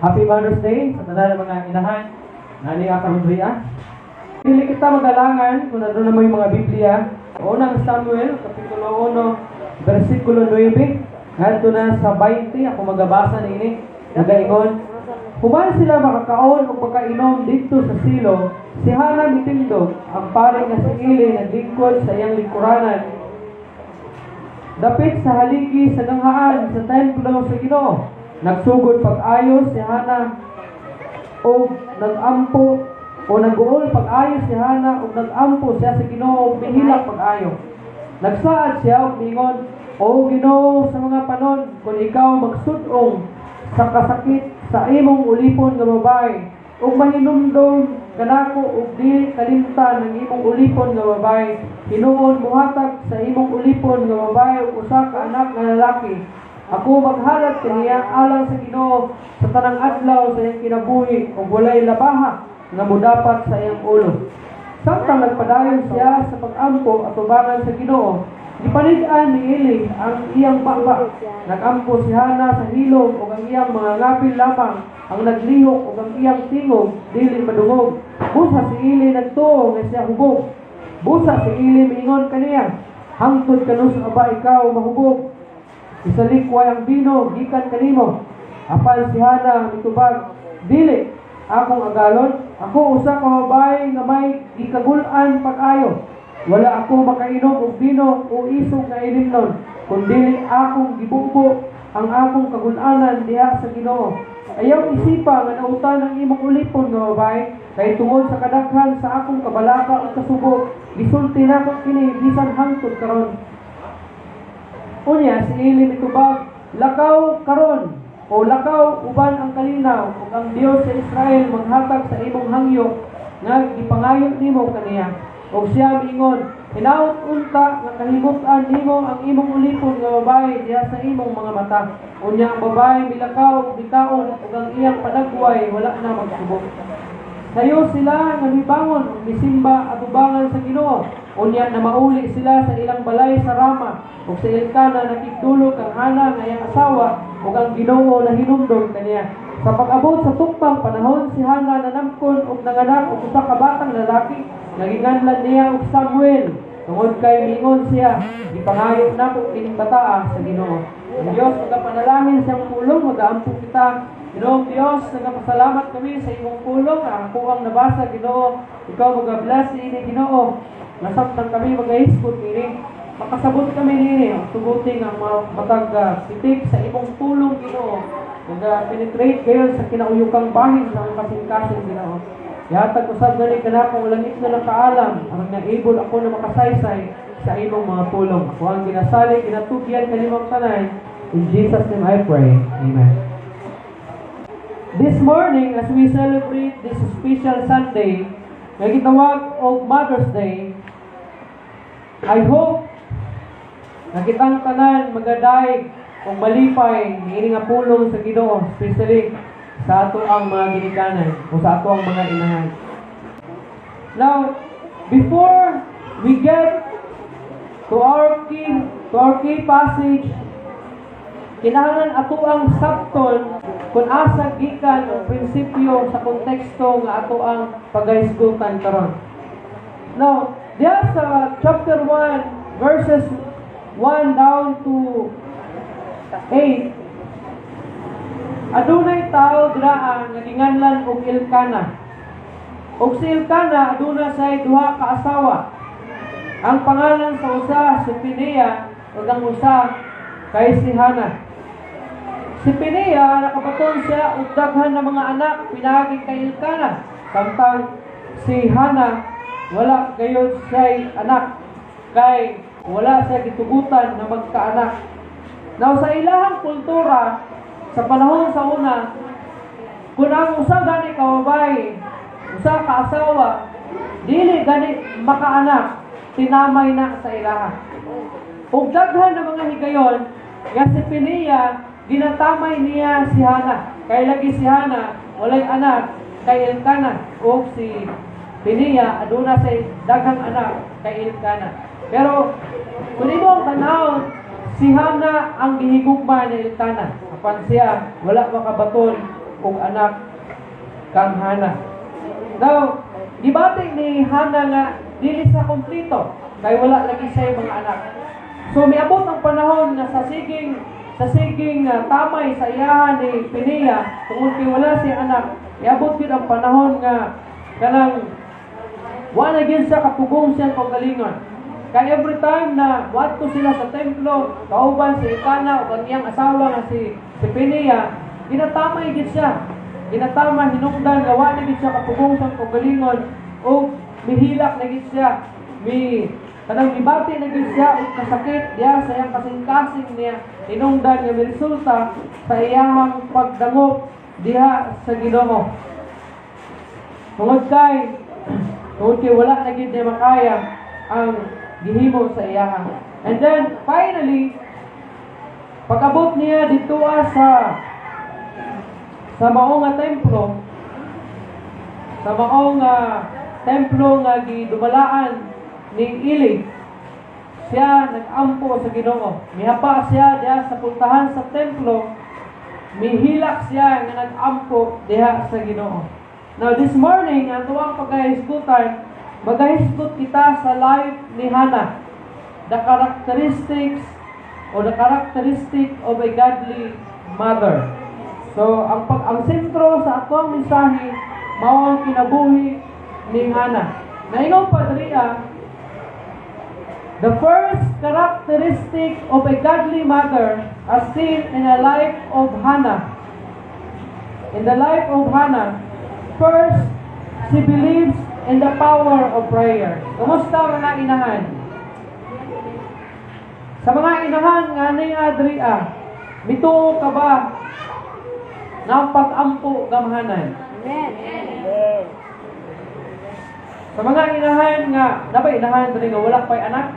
Happy Mother's Day sa tanan ng mga inahan. Nani karon diri. Dili kita magalangan kung aduna mo yung mga Biblia. Unang Samuel, Kapitulo 1, versikulo 9, ngadto na sa 20, ako magabasa niini. Nagaingon, "Human sila makakaon o pagkainom didto sa Silo, si Hana mitindog, ang pari nga si Eli naglingkod sa iyang lingkuranan dapit sa haligi sa ganghaan sa templo sa Ginoo. Nagsugod pag-ayo si Hana o nagampo o nag-uol pag-ayo si Hana o nagampo siya sa Ginoo ug mihilak pag-ayo. Nagsaad siya og miingon, 'O Ginoo sa mga panon, kung ikaw magsud-ong sa kasakit sa imong ulipon nga babae ug mahinumdom kanako ug dili kalimtan ang imong ulipon nga babae, hinuon mohatag sa imong ulipon nga babae og usa ka anak nga lalaki. Ako maghalad kaniya alang sa Ginoo sa tanang adlaw sa iyang kinabuhi ug walay labaha nga modapat sa iyang ulo.' Samtang nagpadayon siya sa pag-ampo atubangan sa Ginoo, gipanig-an ni Eli ang iyang baba. Nagampo si Hana sa hilom ug ang iyang mga ngabil lamang ang naglihok ug ang iyang tingog dili madungog. Busa si Eli nagtuo nga siya hubog. Busa si Eli miingon kaniya, 'Hangtod kanus-a ba ikaw mahubog? Isalikway ang bino gikan kanimo.' Apan si Hana mitubag, 'Dili, akong agalon. Ako usa ka babae nga may gikagul-an pag-ayo. Wala ako makainom og bino o isog nga ilimnon, kundili akong gibubo ang akong kagul-anan diha sa Ginoo. Ayaw isipa nga nautan ang imong ulipon nga babae, kay tungod sa kadaghan sa akong kabalaka ug kasubo, gisulti nako kini bisan hangtod karon.' Unya si Eli mitubag, 'Lakaw karon o lakaw uban ang kalinaw ug ang Dios sa Israel maghatag sa imong hangyo nga gipangayo nimo kaniya.' Ug siya miingon, 'Hinaot unta nga kahimuk-an nimo ang imong ulipon nga babae diha sa imong mga mata.' Unya ang babae milakaw ug mikaon ug ang iyang panagway wala na magsubo. Sayo sila nga mibangon ug misimba atubangan sa Ginoo. Unya na mauli sila sa ilang balay sa Rama ug si Elkana nakigdulog kang Hana nga iyang asawa ug ang Ginoo nahinumdom kaniya. Sa pag-abot sa tukmang panahon, si Hana nanamkon ug nanganak og usa ka batang lalaki nga ginganlan niya og Samuel tungod kay miingon siya, 'Gipangayo nako kining bataa sa Ginoo.' Ang Dios magapanalangin siyang pulong, magaampo kita. Ginoong Dios, nagapasalamat kami sa imong pulong. Ang ako ang nabasa, Ginoo. Ikaw maga-bless ini, Ginoo. Nasabtan kami magahisgot ini. Makasabot kami niini. Ang tuguting ang mga matag pitik sa imong pulong, Ginoo. Naga-penetrate gayon sa kinauyukang bahin sa akong kasing-kasing, Ginoo. Ihatag usab gani kanako ang langit na kaalam aron nga able ako na makasaysay sa imong mga pulong. Ako ang ginasalig, ginatugyan kanimong tanan. In Jesus' name I pray. Amen. This morning, as we celebrate this special Sunday, nga gitawag og Mother's Day, I hope na kitang tanan magadaig og malipay niini nga pulong sa Ginoo, especially sa ato ang mga ginikanan o sa ato ang mga inahan. Now, before we get to our key passage, kinahanglan ato ang sabton kung asa gikan ang prinsipyo sa konteksto nga ato ang pagahisgutan karon. Now, diha sa chapter 1 verses 1 down to 8, adunay tao dira nga ginganlan og Elkana. Og si Elkana aduna say duha ka asawa. Ang pangalan sa usa si Pinea ug ang usa kay si Hana. Si Pinea nakabaton siya og daghan na mga anak pinaagi kay Elkana. Samtang si Hana wala gayon siya'y anak kay wala siya gitugutan na magkaanak. Now, sa ilahang kultura sa panahon sa una, kung ang usa gani ka babae, usa ka asawa, dili gani makaanak, tinamay na sa ilaha. Ug daghan na mga higayon nga si Pinea ginatamay niya si Hana. Kay lagi si Hana walay anak kay Elkana ug si Pinea aduna say daghang anak kay Elkana. Pero kung imo ang tanawon, si Hana ang gihigugma ni Elkana. Apan siya wala makabaton og anak kang Hana. Now, gibati ni Hana nga dili sa kompleto kay wala lagi siya mga anak. So miabot ang panahon nga sa siging tamay sa iyahan ni Peninnah tungod kay wala siya anak, miabot gyud ang panahon nga kanang wa na gyud siya kapugong siyang kaugalingon. Kay every time na moadto sila sa templo, kauban si Elkana ug ang iyang asawa nga si Peninnah, ginatamay gyud siya. Ginatama hinungdan nga wa na gyud siya kapugong sa kaugalingon ug mihilak na gyud siya. Mi kanang mibati na gyud siya og kasakit diha sa iyang kasing-kasing niya, hinungdan nga miresulta sa iyang pagdangop diha sa Ginoo. Tungod kay wala na gyud niya makaya ang gihimo sa iyaha. And then finally, pag-abot niya dito sa mao nga templo, sa mao nga templo nga gidumalaan ni Eli, siya nag-ampo sa Ginoo. Mihapa siya diha sa pultahan sa templo, mihilak siya nga nag-ampo diha sa Ginoo. Now this morning, ang atuang pagkahisgutan, magahisgot kita sa life ni Hannah. The characteristics or the characteristic of a godly mother. So, ang sentro sa atong mensahe mao ang kinabuhi ni Hannah. Naingon pa diri, the first characteristic of a godly mother as seen in the life of Hannah. In the life of Hannah, first, she believes in the power of prayer. Kumusta, mga inahan? Sa mga inahan nga ni Adria, mituo ka ba nga ang pag-ampo gamhanan? Amen. Sa mga inahan nga, naa bay inahan diri nga wala pa'y anak?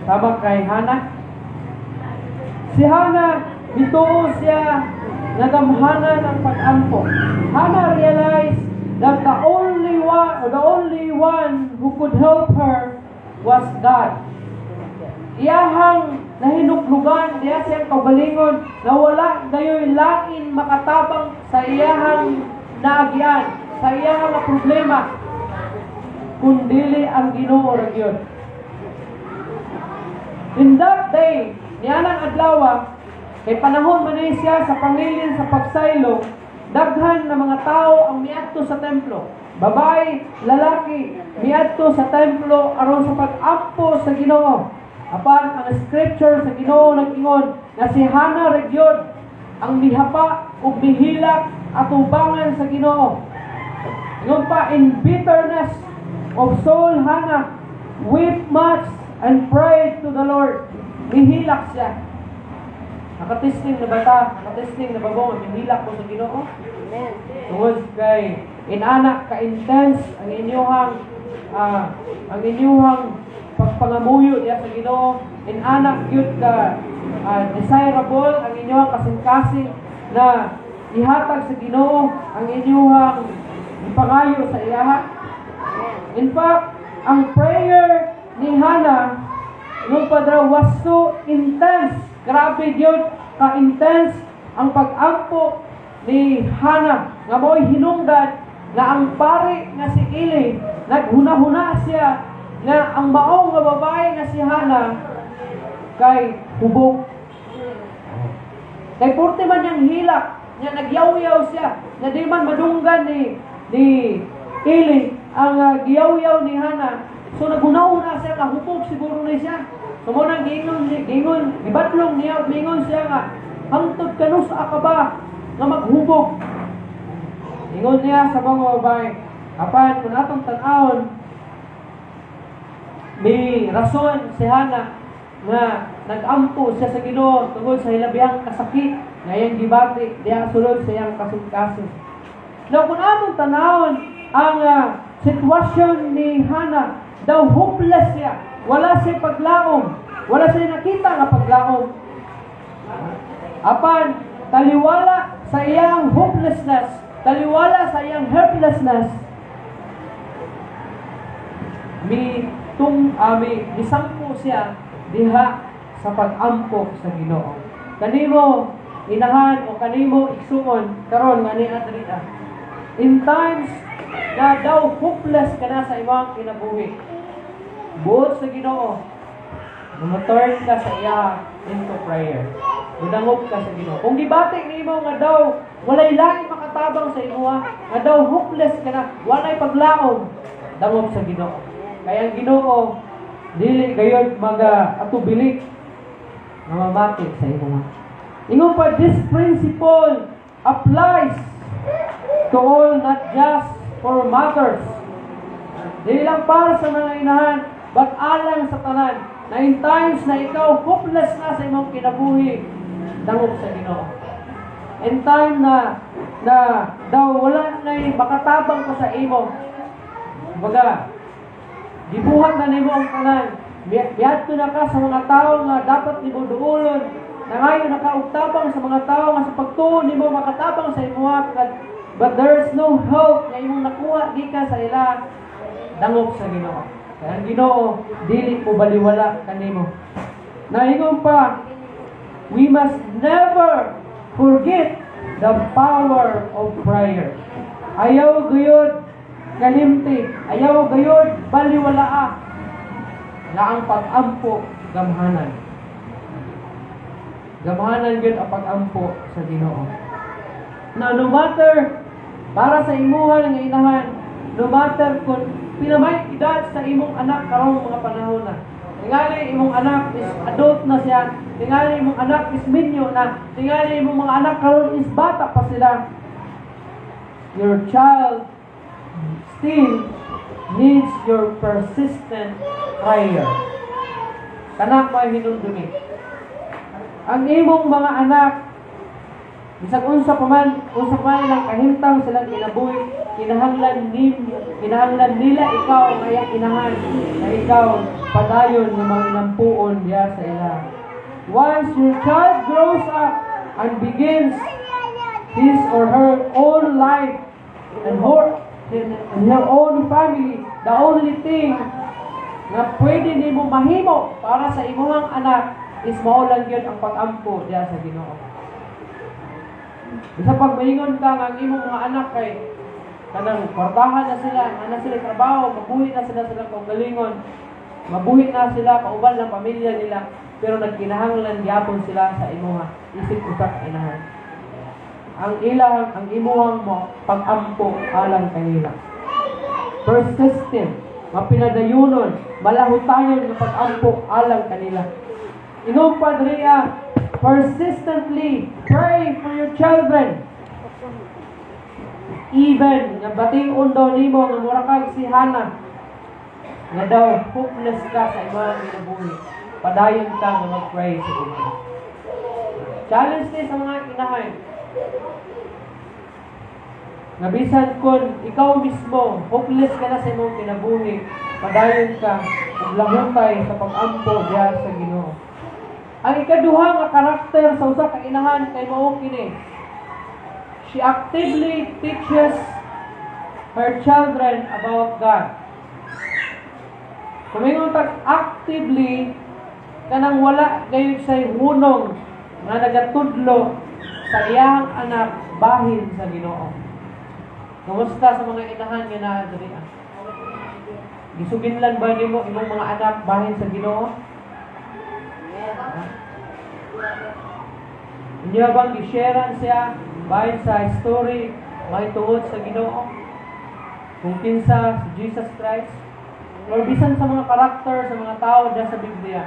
Tama kay Hana? Si Hana, mituo siya nga gamhanan ang pag-ampo. Hana realized that the only one who could help her was God. Iyahang nahinuklugan diya siyang kaugalingon na wala gayoy lain makatabang sa iyahang naagian, sa iyahang nga problema, kundili ang Ginoo ra gyud. In that day, nianang adlaw, kay panahon man ni siya sa pangilin sa pagsaylo, daghan na mga tao ang miadto sa templo. Babae, lalaki, miadto sa templo aron sa pag-ampo sa Ginoo. Apan ang scripture sa Ginoo nag-ingon nga si Hana ra gyud ang mihapa ug mihilak atubangan sa Ginoo. Ingon pa, "In bitterness of soul Hannah wept much and prayed to the Lord." Mihilak siya. Nakatesting na ba ta? Nakatesting na ba mo? Mihilak mo sa Ginoo? Amen. Tungod kay inana ka intense ang inyuhang pagpangamuyo diha sa Ginoo, inana gyud ka desirable ang inyuhang kasing-kasing na ihatag sa Ginoo ang inyuhang ipangayo sa iyaha. In fact, ang prayer ni Hannah nung padra was so intense. Grabe gyud ka-intense ang pag-ampo ni Hannah nga mao'y hinungdan nga ang pari nga si Eli naghuna-huna siya nga ang mao nga babae nga si Hannah kay hubog. Kay purte man niyang hilak, niya nagyaw-yaw siya, nga di man madunggan ni Eli ang giyaw-yaw ni Hana. So naghuna-huna siya nga hubog siguro ni siya. So mao nang giingon gibadlong niya, miingon siya nga, "Hangtod kanus-a ka ba nga maghubog?" Ingon niya sa mga babae. Apan kung atong tan-awon, may rason si Hana nga nag-ampo siya sa Ginoo tungod sa hilabihang kasakit nga iyang gibati diha sulod sa iyang kasing-kasing. Now kung atong tanawon ang sitwasyon ni Hana, daw hopeless siya. Wala siya paglaom. Wala siya nakita nga paglaom. Apan taliwala sa iyang hopelessness, taliwala sa iyang helplessness, mi tung mi misangpo siya diha sa pag-ampo sa Ginoo. Kanimo inahan o kanimo igsuon karon nga ni diri. In times na daw hopeless ka na sa imong kinabuhi, buot sa Ginoo, mo turn ka sa iya into prayer. Mudangop ka sa Ginoo. Kung gibati nimo nga daw walay lain makatabang sa imuha, nga daw hopeless ka na, walay paglaom, dangop sa Ginoo. Kaya ang Ginoo dili gayod maga atubili nga mamati sa imuha. Ingon pa, this principle applies to all, not just for mothers. Dili lang para sa mga inahan, but alang sa tanan, na in times na ikaw hopeless na sa imong kinabuhi, dangop sa Ginoo. In time na na daw wala na makatabang pa sa imo, kumbaga, gibuhat na nimo ang tanan, miadto na ka sa mga tao nga dapat nimo duulon, nangayo na ka og tabang sa mga tao nga sa pagtuo nimo makatabang sa imuha, but there is no help nga imong nakuha gikan sa ila, dangop sa Ginoo. Kaya ang Ginoo dili mo baliwala kanimo. Naingon pa, we must never forget the power of prayer. Ayaw gayod kalimti, ayaw gayod baliwalaa nga ang pag-ampo gamhanan. Gamhanan gyud ang pag-ampo sa Ginoo. Na no matter para sa imuha nga inahan, no matter kung pila may edad sa imong anak karong mga panahon na. Tingali imong anak is adult na siya, tingali imong anak is minyo na, tingali imong mga anak karon is bata pa sila. Your child still needs your persistent prayer. Kana may hinumdumi. Ang imong mga anak, bisag unsa pa man ilang kahimtang silang kinabuhi, kinahanglan nila ikaw nga iyang inahan, na ikaw padayon nga mga inampuon diya sa ila. Once your child grows up and begins his or her own life and her own family, the only thing nga pwede nimo mahimo para sa imong anak is mao lang gyud ang pag-ampo diya sa Ginoo. Bisa pag maingon ka nga ang imong mga anak kay kanang kwartahan na sila, na sila trabaho, mabuhi na sila silang kaugalingon, mabuhi na sila kauban ng pamilya nila, pero nagkinahanglan gyapon sila sa imuha isip usa ka inahan. Ang ilang ang imuhang mo pag-ampo alang kanila. Persistent, mapinadayunon, malahutayon nga pag-ampo alang kanila. Ingon pa diriya, persistently pray for your children. Even nga bation daw nimo nga mura kag si Hannah, nga daw hopeless ka sa imong kinabuhi, padayon ka nga mag-pray sa Ginoo. Challenge ni sa mga inahan. Nga bisan kung ikaw mismo hopeless ka na sa imong kinabuhi, padayon ka ug lahutay sa pag-ampo diha sa Ginoo. Ang ikaduha nga karakter sa usa ka inahan kay mao kini. She actively teaches her children about God. Kung ingon tag actively, kanang wala gayud say hunong nga nagatudlo sa iyang anak bahin sa Ginoo. Kumusta sa mga inahan nga naa diri? Gisuginlan ba nimo imong mga anak bahin sa Ginoo? Ha? Inyo bang gi-sharean siya bahin sa story mahitungod sa Ginoo? Kung kinsa si Jesus Christ? Or bisan sa mga karakter sa mga tao diya sa Biblia?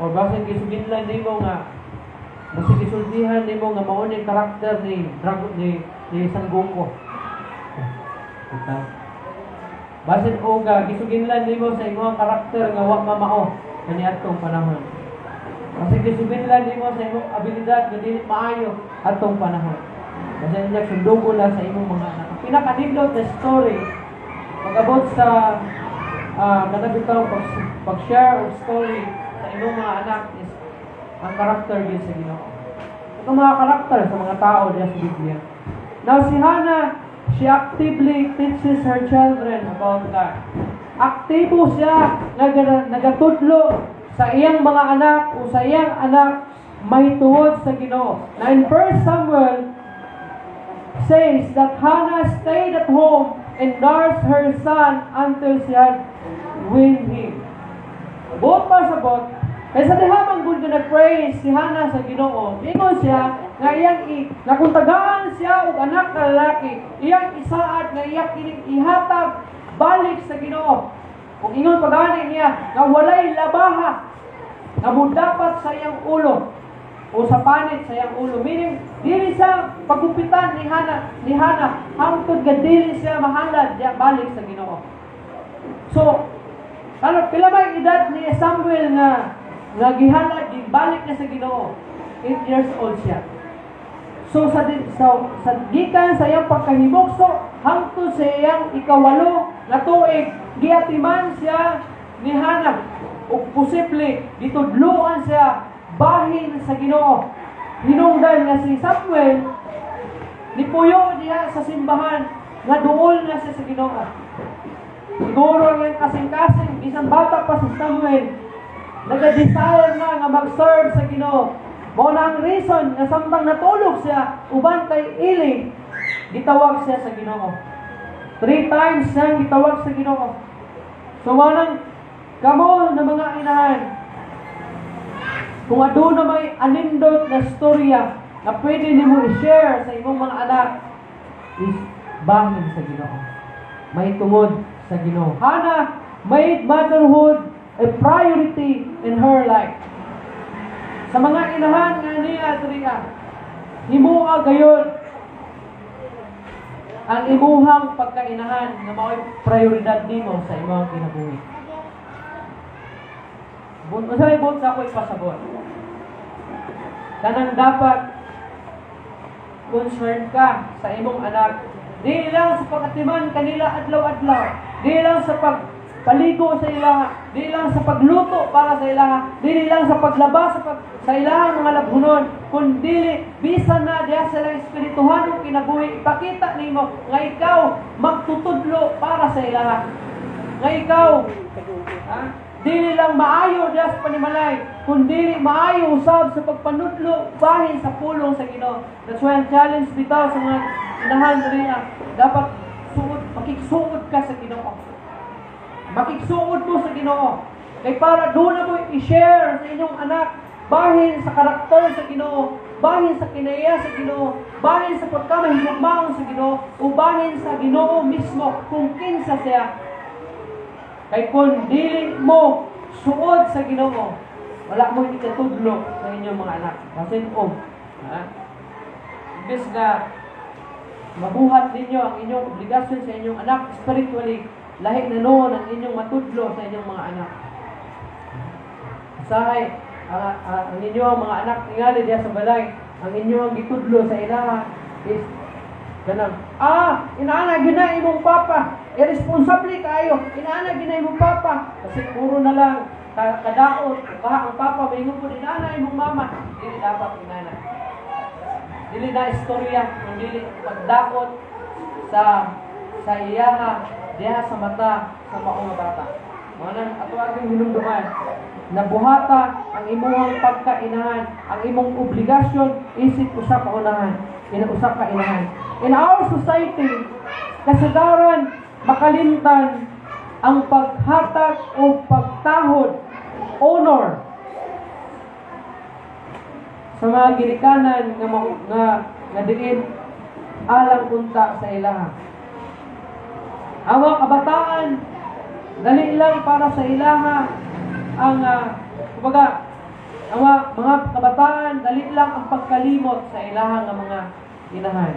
Or basin gisuginlan nimo nga basin gisultihan nimo nga mao ni karakter ni Dragon ni Sangoku. Kita. Basin oga gisuginlan nimo sa imong karakter nga wa mamao kaniadtong panahon. Basin gisuginlan nimo sa imong abilidad nga dili maayo atong panahon. Basin inyag sundugo na sa imong mga anak. Ang pinakanindot na story pag-abot sa kana bitaw pag-share of story sa imong mga anak is ang karakter gyud sa Ginoo. Ito mga karakter sa mga tao diya sa Biblia. Now si Hannah, she actively teaches her children about God. Aktibo siya nga nagatudlo sa iyang mga anak o sa iyang anak Mahitungod sa Ginoo. Na in 1 Samuel says that Hannah stayed at home and nursed her son until she had weaned him. Buot pasabot, kay sa diha man gud nga nag-praise si Hannah sa Ginoo, ingon siya nga iyang nga kung tagaan siya og anak na lalaki, iyang isaad nga iyang kining ihatag balik sa Ginoo. Kung ingon pagani niya nga walay labaha nga mudapat sa iyang ulo o sa panit sa iyang ulo. Meaning, dili siya pagupitan ni Hannah hangtod nga dili siya mahalad diya balik sa Ginoo. So, ano, pila ba edad ni Samuel nga nga gihalad, gibalik niya sa Ginoo? 8 years old siya. So sa gikan sa iyang pagkahimugso hangtod sa iyang 8 nga tuig, giatiman siya ni Hannah ug posible gitudloan siya bahin sa Ginoo. Hinungdan nga si Samuel nipuyo diha sa simbahan nga duol na siya sa Ginoo. Siguro ang iyang kasing-kasing, bisan bata pa si Samuel, naga-desire na nga mag-serve sa Ginoo. Mao na ang reason nga samtang natulog siya uban kay Eli, gitawag siya sa Ginoo. Three times siyang gitawag sa Ginoo. So mao nang kamo na mga inahan, kung aduna may anindot na storya na pwede nimo i-share sa imong mga anak is bahin sa Ginoo. Mahitungod sa Ginoo. Hannah made motherhood a priority in her life. Sa mga inahan nga niya diri, himoa gayon ang imuhang pagkainahan nga mao'y prioridad nimo sa imong kinabuhi. Unsa may buot sa ako ipasabot? Kanang dapat concerned ka sa imong anak. Di lang sa pagatiman kanila adlaw-adlaw. Di lang sa pagpaligo sa ilaha. Di lang sa pagluto para sa ilaha. Di lang sa paglaba sa ilahang mga labhunon. Kundi bisan na diha sa ilang espirituhanong kinabuhi, ipakita nimo nga ikaw magtutudlo para sa ilaha. Nga ikaw, ha? Dili lang maayo diha sa panimalay, kundi maayo usab sa pagpanudlo bahin sa pulong sa Ginoo. That's why ang challenge bitaw sa mga inahan diri, dapat suod, makigsuod ka sa Ginoo. Makigsuod mo sa Ginoo. Kay para doon na mo i-share sa inyong anak bahin sa karakter sa Ginoo, bahin sa kinaya sa Ginoo, bahin sa pagkamahigugmaon sa Ginoo, o bahin sa Ginoo mismo kung kinsa siya. Kay kung dili mo suod sa Ginoo, wala mo ikatudlo sa inyong mga anak. Basin og, ha? Imbes na mabuhat ninyo ang inyong obligasyon sa inyong anak spiritually, lahi na noon ang inyong matudlo sa inyong mga anak. Usahay, ang inyong mga anak tingali diya sa balay, ang inyong gitudlo sa ilaha is kanang, inaana gyud na imong papa, irresponsable kaayo, inaana gyud na imong papa, kasi puro na lang kadaot, ka ang papa maingon po, inaana imong mama. Dili dapat inana. Dili na istorya, kundi pagdakot sa iyaha diha sa mata sa mao nga bata. Mao nang ato ang hinumduman na buhata ang imuhang pagkainahan, ang imong obligasyon isip usa ka unahan, ina usa ka inahan. In our society, kasagaran makalimtan ang paghatag o pagtahod, honor sa mga ginikanan nga diin alang unta sa ilaha. Ang mga kabataan, dali lang para sa ilaha ang kumbaga ang mga kabataan, dali lang ang pagkalimot sa ilaha nga mga inahan.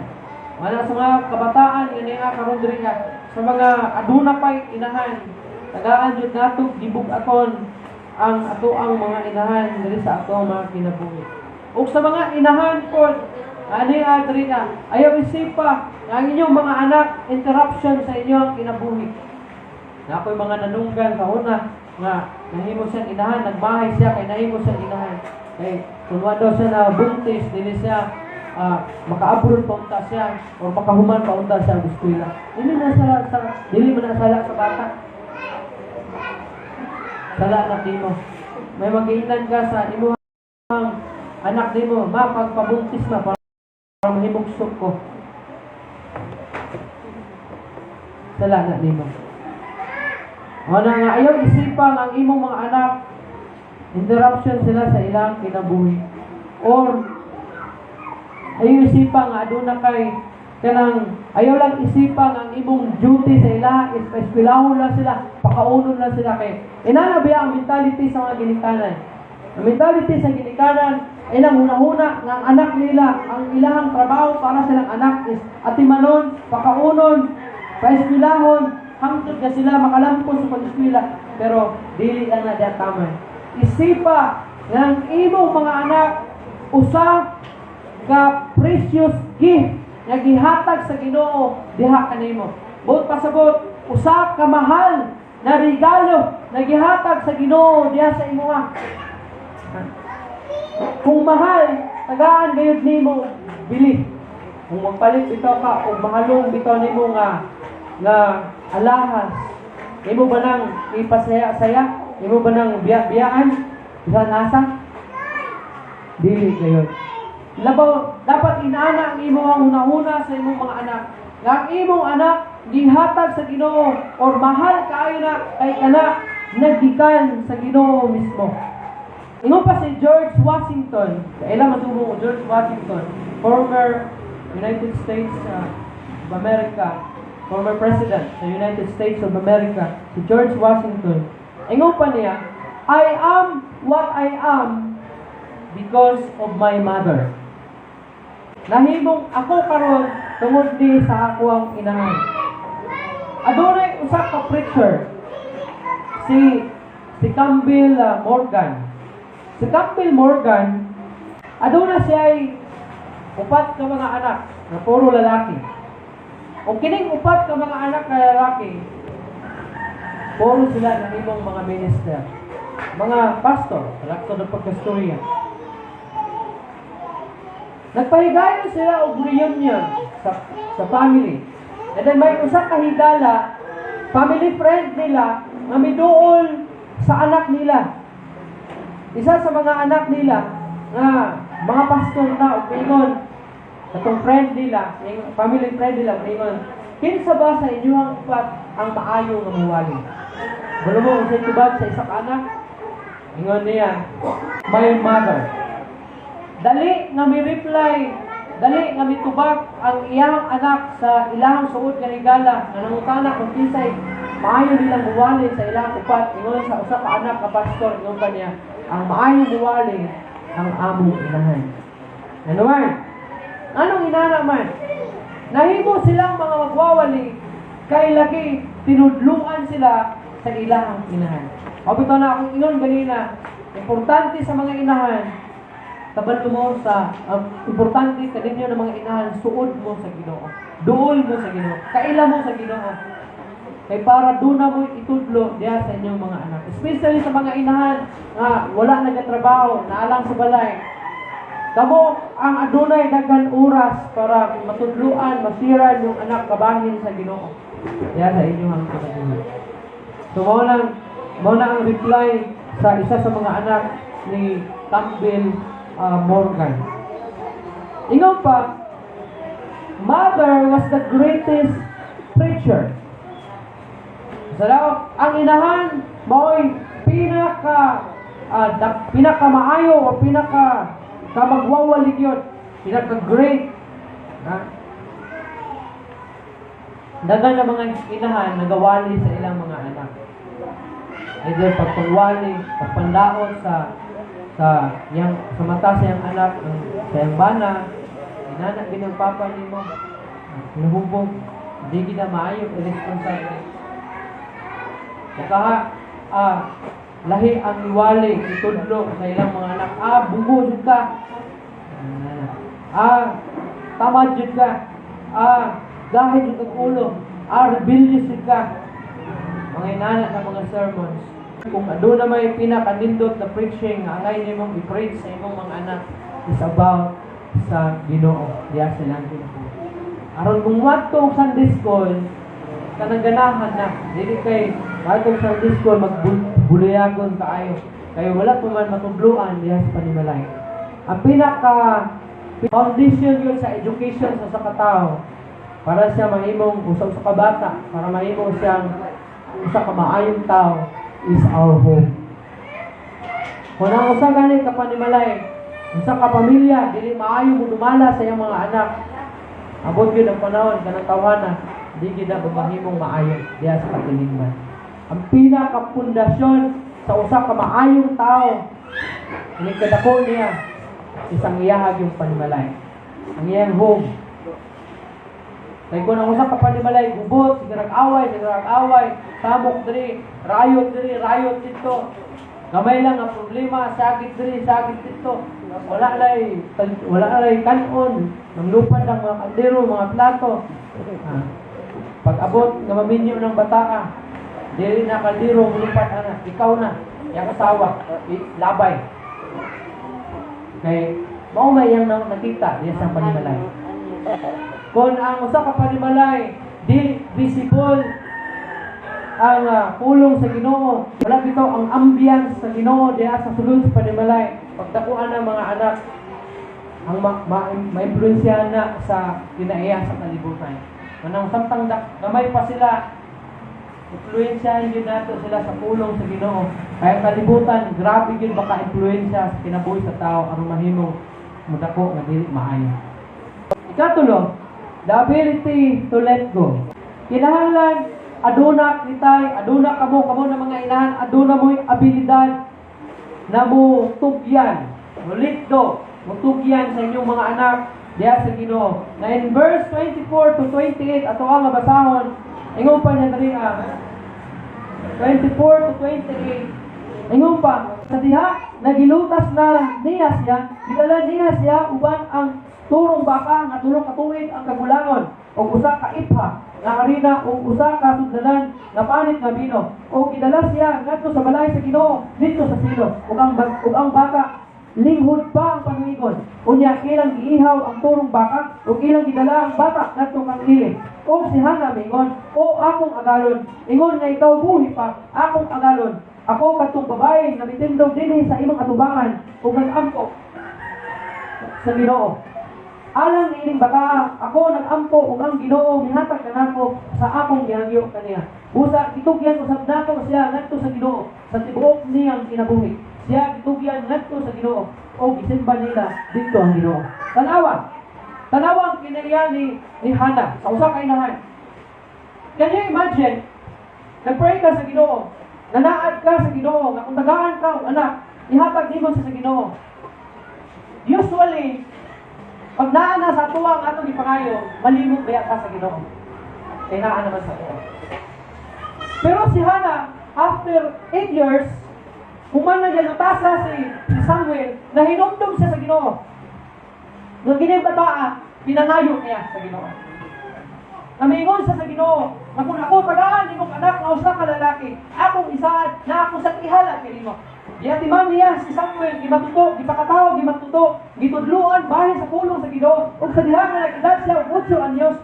Wala sa mga kabataan nga niya karon diri nga sa mga aduna pay inahan, tagaan jud nato gibug-aton ang ato ang mga inahan diri sa ato ang mga kinabuhi. Ug sa mga inahan pod ani diri nga, ayaw isipa nga ang inyong mga anak interruption sa inyong kinabuhi. Na ako'y mga nanunggan sa una nga nahimo siyang inahan, nagmahay siya kay nahimo siyang inahan. Kay kung wa daw siya na buntis, dili siya maka-abroad pa unta siya or makahuman pa unta siya ang eskwela. Dili man na sala sa bata. Sala na kimo. May magiinan ka sa imuhang anak nimo, "Ma, pagpabuntis ma para mahimugsok ko." Sala na nimo. O na nga ayaw isipang ang imong mga anak, interruption sila sa ilang kinabuhi. Or ayaw isipang nga aduna kay kanang, ayaw lang isipang ang imong duty sa ila is paeskwelahon lang sila, pakaunon lang sila, kay inana biya ang mentality sa mga ginikanan. Ang mentality sa ginikanan, ilang hunahuna nga ang anak nila, ang ilahang trabaho para sa ilang anak is atimanon, pakaunon, paeskwelahon, hangtod nga sila makalampos sa pag-eskwela. Pero dili lang na diya tama. Isipa nga ang imong mga anak usa ka precious gift nga gihatag sa Ginoo diha kanimo. Buot pasabot, usa ka mahal na regalo na gihatag sa Ginoo diha sa imuha. Kung mahal, tagaan gayud nimo bili. Kung magpalit bitaw ka og mahalong bitaw nimo nga nga alahas, imo ba nang ipasaya-saya? Imo ba nang biya-biyaan? Bisan asa? Dili gayud. Labaw, dapat inaana ang imong hunahuna sa imong mga anak. Nga ang imong anak gihatag sa Ginoo or mahal kaayo na kay kana naggikan sa Ginoo mismo. Ingon pa si George Washington, kaila masubo George Washington, former United States of America, former president sa United States of America, si George Washington. Ingon pa niya, "I am what I am because of my mother." Nahimong ako karon tungod ni sa akoang inahan. Adunay usa ka preacher, si si Campbell Morgan. Si Campbell Morgan, aduna siya ay upat ka mga anak na puro lalaki. O kining upat ka mga anak na lalaki, puro sila nahimong mga minister, mga pastor, kalakto ng pagkastorya. Nagpahigayon sila og reunion sa family. And then may usa ka higala, family friend nila, nga miduol sa anak nila. Isa sa mga anak nila nga mga pastor na, ug ingon katong friend nila, yung family friend nila, ingon, "Kinsa ba sa inyong upat ang maayo nga muwali?" Kabalo mo unsay tubag sa isa ka anak? Ingon niya, "My mother." Dali nga mi reply, dali nga mitubag ang iyang anak sa ilahang suod nga higala nga nangutana kung kinsay maayo nilang muwali sa ilang upat. Ingon sa usa ka anak ka pastor, ingon pa niya, "Ang maayo muwali ang among inahan." Ano man? Anong inana man? Nahimo silang mga magwawali kay lagi tinudluan sila sa ilahang inahan. O bitaw na akong ingon ganina, importante sa mga inahan, kabalo mo sa importante kaninyo ng mga inahan, suod mo sa Ginoo. Duol mo sa Ginoo. Kaila mo sa Ginoo. Kay para doon na mo itudlo diha sa inyong mga anak. Especially sa mga inahan nga wala nagatrabaho, naalang sa balay. Kamo ang adunay daghan oras para matudluan, masiran yung anak kabahin sa Ginoo. Diha sa inyong kinabuhi. So mao na ang reply sa isa sa mga anak ni Campbell Morgan. Ingon pa, "Mother was the greatest preacher." So daw, ang inahan mao'y pinakamaayo o pinaka kamagwawali gyud, pinaka great. Ha? Daghan na mga inahan nagawali sa ilang mga anak. Either pagpangwali, pagpandaot sa mata sa iyang anak, ang sa iyang bana, "Inana gid ang papa nimo." Nahubog, di gid na maayo, irresponsible. Nakaha, lahi ang iwali, itudlo sa ilang mga anak. "Ah, bugo jud ka. Ah, tamad jud ka. Ah, gahid jud kag ulo. Ah, rebellious jud ka." Mga inana na mga sermons. Kung aduna may pinakanindot na preaching nga angay nimong i-preach sa imong mga anak is about sa Ginoo diha sa ilang kinabuhi. Aron kung wadto og Sunday school, kanang ganahan na. Dili kay wadto og Sunday school magbuliyagon kaayo. Kay wala pa man matudloan diha sa panimalay. Ang pinaka foundation yun sa education sa usa ka tawo para siya mahimong usa ka bata, para mahimo siyang usa ka maayong tao is our home. Kung ang usa gani ka panimalay, usa ka pamilya, dili maayo mo dumala sa iyang mga anak, abot yun ang panahon kanang tawhana, di gid na mahimong maayo diha sa katilingban. Ang pinakapundasyon sa usa ka maayong tao, ini kadako niya isang iyahag yung panimalay. Ang iyang home. Kay kung ang usa ka panimalay gubot, sige away, sige away, samok diri, rayot diri, rayot dito. Gamay lang ang problema, sakit diri, sakit dito. Wala lay kanon, nanglupad ang mga kaldero, mga plato. Ah. Pag abot nga maminyo ng bata, dili na kaldero mulupad ana, ikaw na, yang asawa, labay. Kay mao may iyang nakita diya sa panimalay. Kung ang usa ka panimalay dili visible ang pulong sa Ginoo, wala bitaw ang ambience sa Ginoo diha sa sulod sa panimalay. Pagdakuan ng mga anak, ang ma-impluwensyahan na sa kinaiya sa kalibutan. Manang samtang gamay pa sila, influensyahan yun nato sila sa pulong sa Ginoo. Kaya kalibutan, grabe yun baka influensya sa kinabuhi sa tao aron mahimong mudako nga dili maayo. Ikatulo, the ability to let go. Kinahanglan aduna kitay, aduna kamo, kamo na mga inahan, aduna mo'y abilidad na mo tugyan, mo let go, mo tugyan sa inyong mga anak diha sa Ginoo. Na in verse 24 to 28 ato ang basahon, ingon pa niya diri 24 to 28, ingon pa, sa diha nagilutas na niya siya, gidala niya siya uban ang turong baka nga 3 ka tuig ang kagulangon ug usa ka ipha nga harina ug usa ka sudlanan nga panit nga bino, ug gidala siya ngadto sa balay sa Ginoo didto sa Silo, ug ang baka linghod pa ang panuigon. Unya ilang giihaw ang turong baka ug ilang gidala ang bata ngadto kang Eli. Ug si Hana mingon, "O akong agalon, ingon nga ikaw buhi pa, akong agalon. Ako kadtong babae nga mitindog dinhi sa imong atubangan ug nag-ampo sa Ginoo. Alang niining bata, ako nag-ampo ug ang Ginoo mihatag kanako sa akong gihangyo kaniya. Busa gitugyan usab nako siya ngadto sa Ginoo sa tibuok niyang kinabuhi." Siya gitugyan ngadto sa Ginoo o gisimba nila didto ang Ginoo. Tanawa. Tanawa ang kinaiya ni Hana sa usa ka inahan. Can you imagine? Nag-pray ka sa Ginoo, nanaad ka sa Ginoo nga kung tagaan ka og anak, ihatag nimo sa Ginoo. Usually, pag naa na sa atuwa ang atong gipangayo, malimot baya ka sa Ginoo? Kay naa naman sa atuwa. Pero si Hana, after 8 years, human na niya lutasa si Samuel, nahinumdum siya sa Ginoo. Nung kini bataa, pinangayo niya sa Ginoo. Namiingon siya sa Ginoo, na kung ako tagaan imong anak nga usa ka lalaki, akong isaad na ako sa ihalad kanimo. Giatiman niya si Samuel, gimatuto, gipakatawo, gimatuto, gitudluan bahin sa pulong sa Ginoo, ug sa diha nga nag-edad siya og 8 anyos,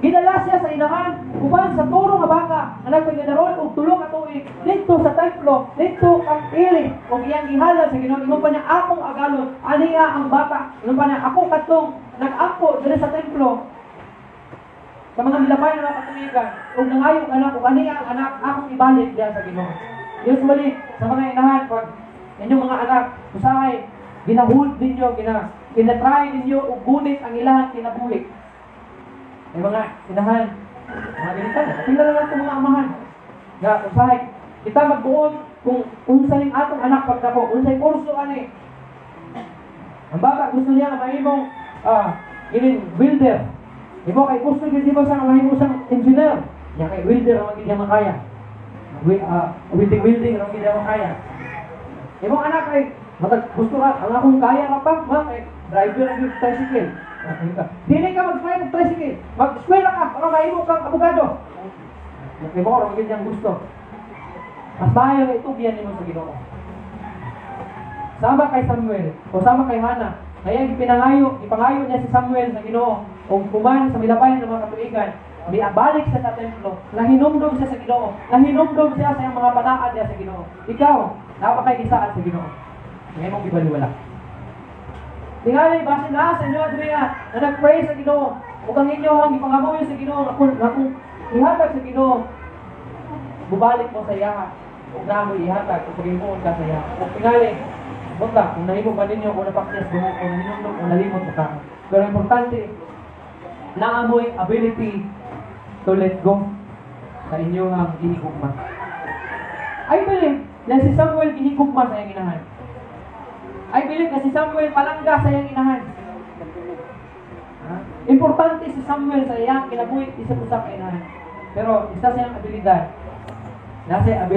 gidala siya sa inahan uban sa turo nga baka nga nagpaganaron og 3 ka tuig didto sa templo, didto kang Eli, ug iyang gihalad sa Ginoo. Ingon pa niya, "Akong agalon, aniya ang bata." Ingon pa niya, "Ako kadtong nag-ampo diri sa templo sa mga milabay na mga katuigan ug nangayo anak, ug aniya ang anak akong ibalik diha sa Ginoo." Usually sa mga inahan, pag inyong mga anak usahay ginahold ninyo, gina-try ninyo og gunit ang ilahang kinabuhi. May mga inahan, mga ganito, pila na lang itong mga amahan. Nga, usahay, kita magbuot kung unsa ning atong anak pagdako, unsay kurso ani. Ang bata gusto niya nga mahimong gining welder. Imo kay gusto gyud nimo sa mahimo siyang engineer. Nya kay welder ang gyud niya makaya. Welding welding ang gyud niya makaya. Imong anak kay matag gusto ka ang akong kaya ra pa, ma, kay driver ang gyud tricycle. Dili ka mag-drive og tricycle. Mag-eskwela ka para mahimo kang abogado. Imo ra gyud niyang gusto. Mas maayo nga itugyan nimo sa Ginoo. Sama kay Samuel o sama kay Hana. Kaya gipinangayo, ipangayo niya si Samuel sa Ginoo ug human sa milabay ng mga katuigan, miabalik siya sa templo, nahinumdum siya sa Ginoo, nahinumdum siya sa iyang mga panaad niya sa Ginoo. Ikaw, naa pa kay gisaad sa Ginoo? Nga imong gibaliwala. Tingali basin na sa inyo diri na nag-pray sa Ginoo ug ang inyo ang gipangamuyo sa Ginoo nga kung ihatag sa Ginoo, bubalik mo sa iya ug naa moy ihatag ug paghimuon ka sa iya. Ug tingali bunta kung nahimo ba ninyo kung napakyas buho kung nahinumdum o nalimot mo ka. Pero importante, naa moy ability to let go sa inyong gihigugma. I believe na si Samuel gihigugma sa iyang inahan. I believe na si Samuel palangga sa iyang inahan. Ha? Importante si Samuel sa iyang kinabuhi isa usa ka inahan. Pero isa sa iyang abilidad, nasa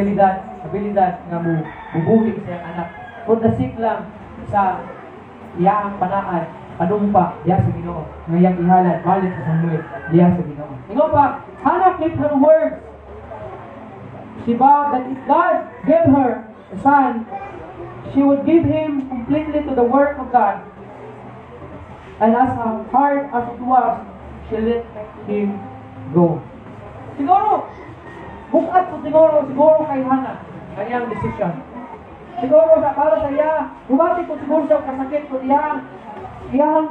abilidad nga mo bubuhi sa iyang anak. For the sake lang sa iyang panaad, panumpa diya sa Ginoo, nga iyang ihalad balik sa Samuel diya sa Ginoo. Ingon pa, Hannah kept her words. She vowed that if God gave her a son, she would give him completely to the work of God. And as hard as it was, she let him go. Siguro, bukat ko siguro kay Hannah, ang iyang decision. Siguro sa para sa iya, bumati ko siguro siya kasakit ko iyang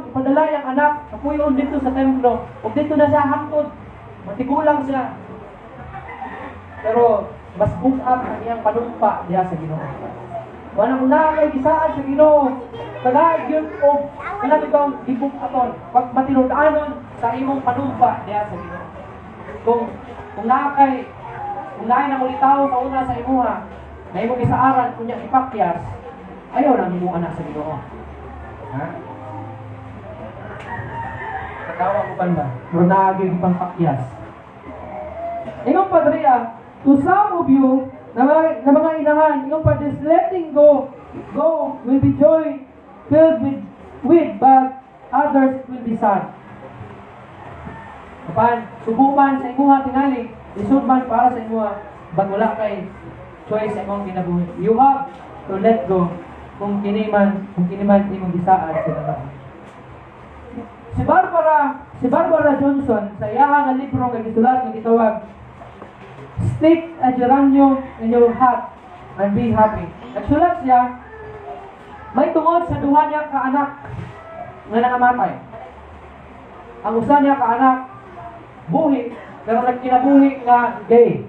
ipadala iyang anak kapuyon dito sa templo. Ug dito na siya hangtod. Matigulang siya. Pero mas bukat ang iyang panumpa diha sa Ginoo. Wala kung naa kay gisaad sa Ginoo, tagaig yun og kana bitong gibukaton pag matinud-anon sa imong panumpa diha sa Ginoo. Kung naa kay kung naay nangulitaw sa una sa imuha, na imong gisaaran kunya ipakyas, ayaw lang himo anak sa Ginoo. Ha? Kagawa ko pa ba? Pero naagi pang pakyas. Ingon pa diri, to some of you, na mga inahan, ingon pa, this letting go will be joy filled with, but others will be sad. Apan, subukan sa imuha tingali, lisod man para sa imuha, but wala kay choice sa imong kinabuhi. You have to let go kung kini man imong gisaad sa Ginoo. Si Barbara Johnson sa iyaha nga libro nga gisulat nga gitawag "Stick a Geranium in Your Hat and Be Happy." Nagsulat siya may tungod sa duha niya ka anak nga nangamatay. Ang usa niya ka anak buhi pero nagkinabuhi nga gay.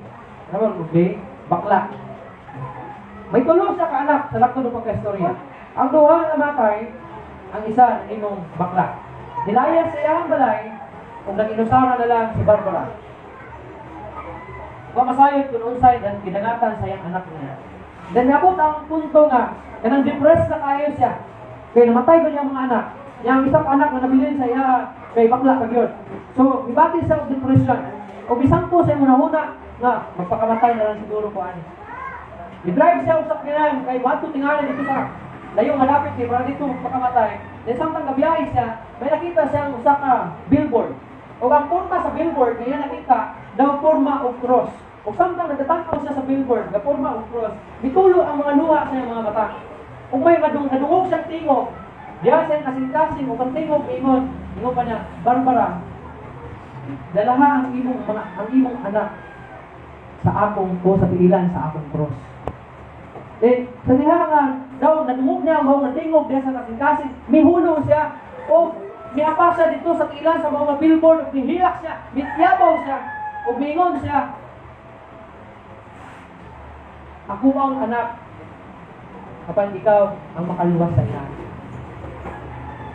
Ano ba gay? Bakla. May tulo siya ka anak sa lakto ng pagkaistorya. Ang duha namatay, ang isa imong bakla. Nilayas sa iyang balay ug nag-inusara na lang si Barbara. Wa masayod kung unsay dan kidangatan sa iyang anak niya. Then niabot ang punto nga kanang depressed na kaayo siya. Kay namatay ko niyang mga anak. Yang isang anak na nabilin sa iya kay bakla pa gyud. So, mibati siya og depression. O bisan po sa imong nahuna nga magpakamatay na lang siguro ko ani. I-drive siya og sakyanan kay moadto tingali dito sa layo nga dapit kay para dito magpakamatay. Then samtang gabiyahe siya, may nakita siyang usa ka billboard. Ug ang porma sa billboard nga iya nakita daw porma og cross. Ug samtang nagtatanaw siya sa billboard nga porma og cross, mitulo ang mga luha sa iyang mga mata. Ug may nadungog siyang tingog. Diya sa iyang kasing-kasing ug ang tingog ingon, ingon pa niya, "Barbara, dalaha ang imong anak sa akong o sa tiilan sa akong cross." Then, sa diha nga daw nadungog niya ang mao nga tingog diha sa kasing-kasing, mihulong siya o miapa siya dito sa tiilan sa mga billboard ug mihilak siya, mitiyabaw siya, ug miingon siya, "Ako ang anak, apan ikaw ang makaluwas sa iya."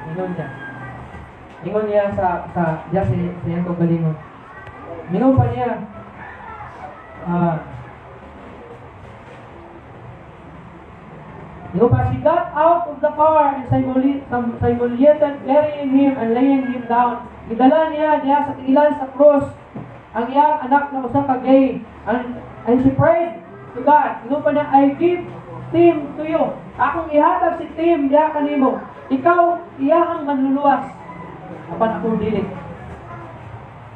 Ingon niya. Ingon niya sa diya sa iyang kaugalingon. Mingon pa niya, ingon pa, she got out of the car and simulated carrying him and laying him down. Gidala niya diya sa tiilan sa cross ang iyang anak na usa ka gay. And she prayed to God. Ingon pa niya, "I give Tim to you. Akong ihatag si Tim diha kanimo. Ikaw iyahang manluluwas. Apan ako dili.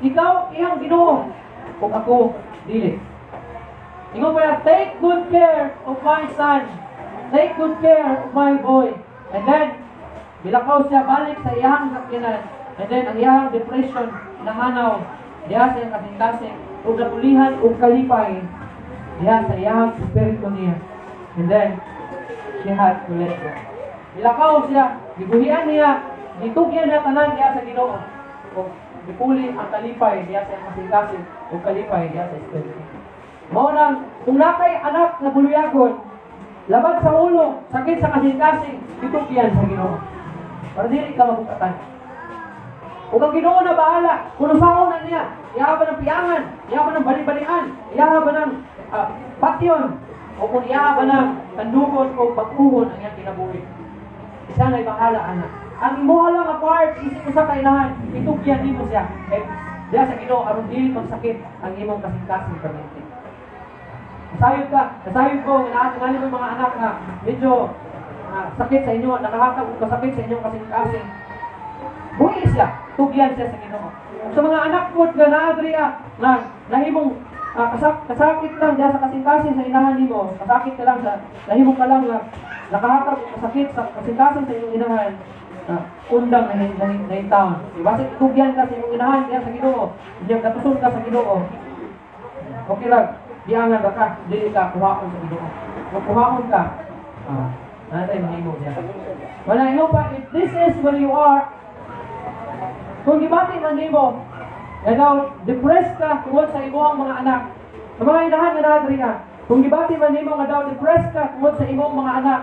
Ikaw iyang Ginoo ug ako dili." Ingon pa niya, "Take good care of my son. Take good care of my boy." And then, bilakaw siya balik sa iyang sakyanan. And then, ang iyang depression nahanaw diha sa iyang kasing-kasing ug napulihan og kalipay diha sa iyang espiritu niya. And then, she had to let go. Milakaw siya, giguhian niya, gitugyan niya tanan niya sa Ginoo. O gipuli ang kalipay diya sa kasing-kasing o kalipay diya sa espiritu. Mao nang kung nakay anak na buluyagon, labad sa ulo, sakit sa kasing-kasing, itugyan sa Ginoo para dili ka mabukatan. Ug ang Ginoo na bahala, kung usaon na niya, iya ba ng piangan, iya ba ng bali-balian, iya ba ng patyon, o kung iya ba ng kandugon o pag-uhon ang iyang kinabuhi. Siya na'y bahala, ana. Ang imuha lang nga part, isip mo sa kainahan, itugyan nimo siya. Eh, diya sa Ginoo aron dili magsakit ang imong kasing-kasing permente. Nasayod ka, nasayod ko, nga naa mo mga anak nga medyo sakit sa inyo, nakahatag og kasakit sa inyong kasing-kasing. Buhi siya, tugyan siya sa Ginoo. Sa mga anak mo nga naa diri nga nahimong kasakit lang diya sa kasing-kasing sa inahan nimo, kasakit ka lang sa nahimo ka lang nga nakahatag og kasakit sa kasing-kasing sa inyong inahan, undang na na taon. Basig tugyan ka sa imong inahan diya sa Ginoo, diya katuson ka sa Ginoo. Okay lang, diangan ra ka, dili ka kuhaon sa Ginoo. Kung kuhaon ka, naa tay mahimo diya. Wala imo pa, if this is where you are, kung gibati man nimo, nga daw, depressed ka tungod sa imong mga anak. Sa mga inahan nga naa diri ka, kung gibati man nimo nga daw depressed ka tungod sa imong mga anak,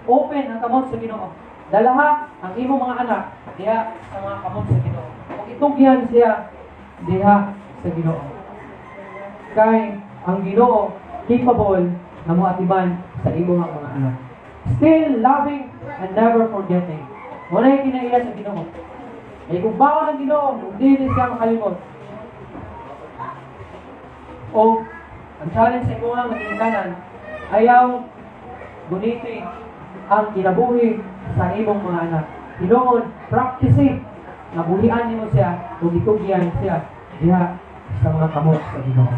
open ang kamot sa Ginoo. Dalaha ang imong mga anak diha sa mga kamot sa Ginoo. Kung itugyan siya diha sa Ginoo. Kay ang Ginoo capable na moatiman sa imong mga anak. Still loving and never forgetting. Wala yung kinaiya sa Ginoo. Ay kung baon ang Ginoo, hindi siya makalimot. O ang challenge sa imong mga ginikanan, ayaw guniti ang kinabuhi sa imong mga anak. Tinuod, practice it. Nabuhian nimo siya, ug itugyan siya diha sa mga kamot sa Ginoo.